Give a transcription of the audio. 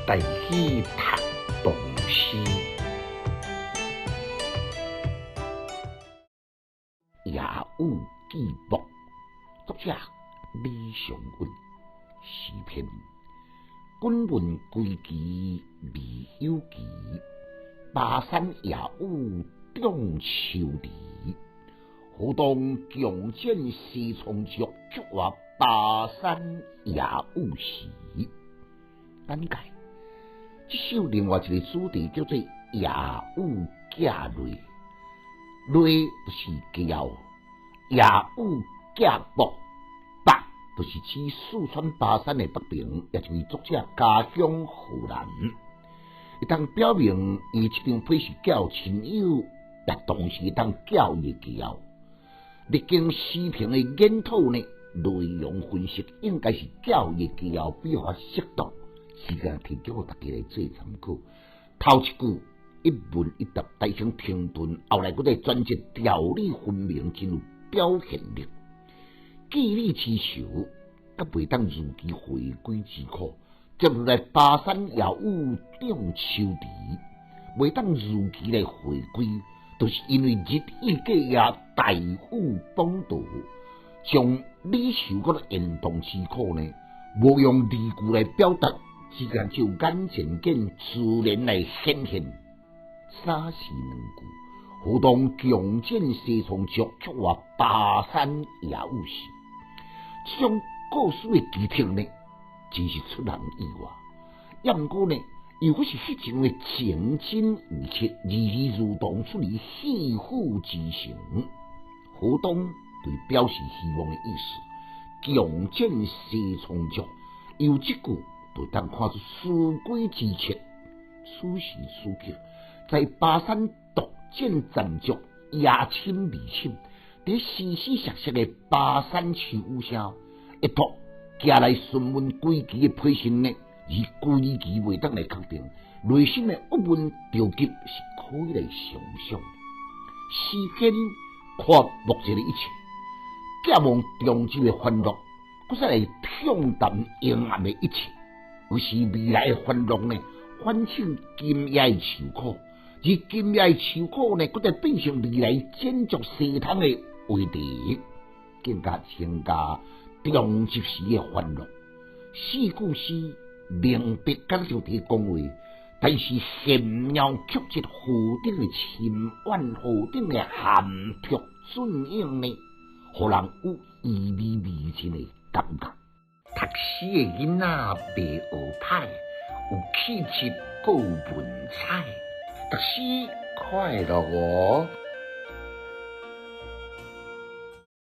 台語讀唐詩。夜雨寄瀑，作者李商隱。詩篇：敢問歸期未有期，巴山夜雨中秋池。何當強枕西窗燭，卻話巴山夜雨時。簡介：這首另外一個主題叫做夜雨寄淚，淚就是叫，夜雨寄瀑，瀑就是指四川巴山的北爿，也就是作者家鄉河南。會當表明伊這張批是寄予親友，也同時會當寄予伊的寄。歷經詩評的研討呢，內容分析應該是寄予伊的寄比較適當。時間提供予大家來做參考。頭一句一問一答，台聲停頓，後來閣再轉折條理分明，真有表現力。寄你之愁，閣袂當如期回歸之苦，接落來巴山夜雨中秋池，袂當如期來回歸，就是因為日以繼夜大雨滂沱，將離愁閣延宕之苦呢，無用字句來表達。只敢就眼前見自然來顯現。三是兩句，何當強枕西窗燭，卻話巴山夜雨時。這種故事的奇特呢，真是出人意外。抑毋過呢，又閣是彼種的情真意切，字字如同出自肺腑之聲。何當對表示希望的意思，強枕西窗燭，由這句就當看出思歸之切。此時此刻，在巴山獨枕暫燭，夜深未深，佇淅淅瀉瀉的巴山秋雨聲，一托寄來詢問歸期的批信呢，而歸期袂當來確定，內心的鬱悶著急是可以來想像。詩篇看目前的一切，寄望長久的歡樂，閣再來痛淡陰暗的一切。有時未來的歡樂呢，反映今夜的愁苦，而今夜的愁苦呢，閣再變成未來枕燭西窗的話題，更加增加中集時的歡樂。四句詩明白敢像佇講話，但是玄妙曲折何等的深遠，何等的含蓄雋永呢？予人有意味未盡的感覺。讀書的囡仔袂學歹，有氣質閣有文采，讀書快樂哦。